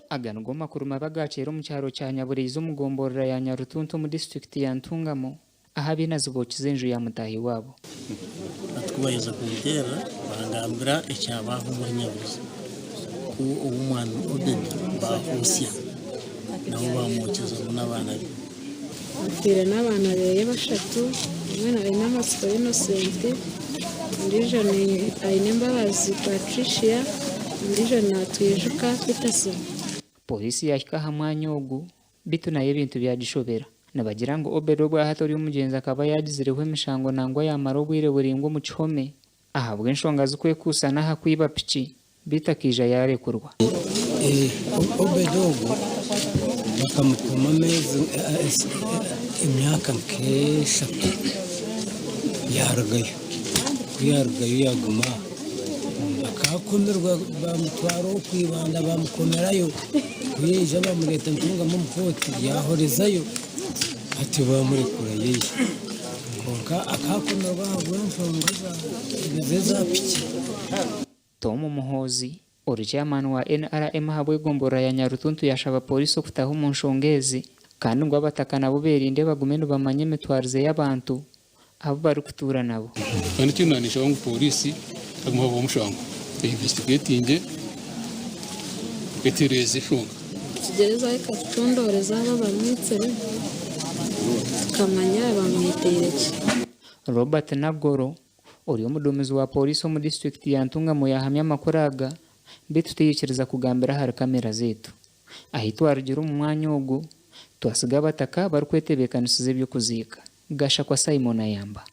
Aga nigo makuru mabi agakyeera omu kyaro kya Nyabureizi omu gomborora ya Nyarutuntu omu disiturikiti ya Ntungamo ahu abainazi bookize enju ya mutaahi waabo. Hati ku baaheza kunteerera, bangambira ekyabaho omuri Nyabureizi, ku ow'omwami Obedi baahuusya, nabo baamwokyezamu n'abaana be. Atwire n'abaana beye bashatu, omwe aine Amatsiko Innocent, ondiijo ni Ainembabazi Patricia, ondiijo ni Natwijuka Peterson. Pooriisi yaahika aha mwanya ogu beitu nayo ebintu byagishobera. Nibagira ngu Obed obwahati ori omugyenzi akaba yaagizireho emishango nangwa yaamara obwire buraingwa omu kihome ahabw'enshonga z'okwekuusa n'aha kwiba piki Beitu akaija yaarekurwa. Obedi ogwo bakamukoma ameezi emyaka nk'eshatu yaarugayo. Ku yaarugayo yaaguma aho. Akakomerwa baamutwara okwo Ibanda baamukomerayo. Ku yaija baamureeta Ntungamo omu kooti yaahorezayo hati baamurekura yaija. Kwonka akakomerwa ahabw'enshonga eza piki. Tom Muhoozi, ori Chairman wa NRM ahabw'egomborora ya Nyarutuntu yashaba Pooriisi okutaha omu nshonga ezi kandi ngu abataka nabo berinde bagume nibamanya emitwarize y'abantu abu barikutuura nabo. Kandi ekindi naaba ninshaba ngu pooriisi hagume habeho omushango einvestigatingye etereeze enshonga. Tukigyerezaho ekatucondooreza abo abamwitsire tukamanya bamwitiire ki. Robert Nagoro, Ori omuduumizi wa Pooriisi omu disiturikiti ya Ntungamo yaahamya amakuru aga beitu tiyaikiriza kugambira ahari kamera zaitu. Ahi twarugire omu mwanya ogu, twasiga abataka barikwetebeekanisiza eby'okuziika. Gashakwa Simon ayamba.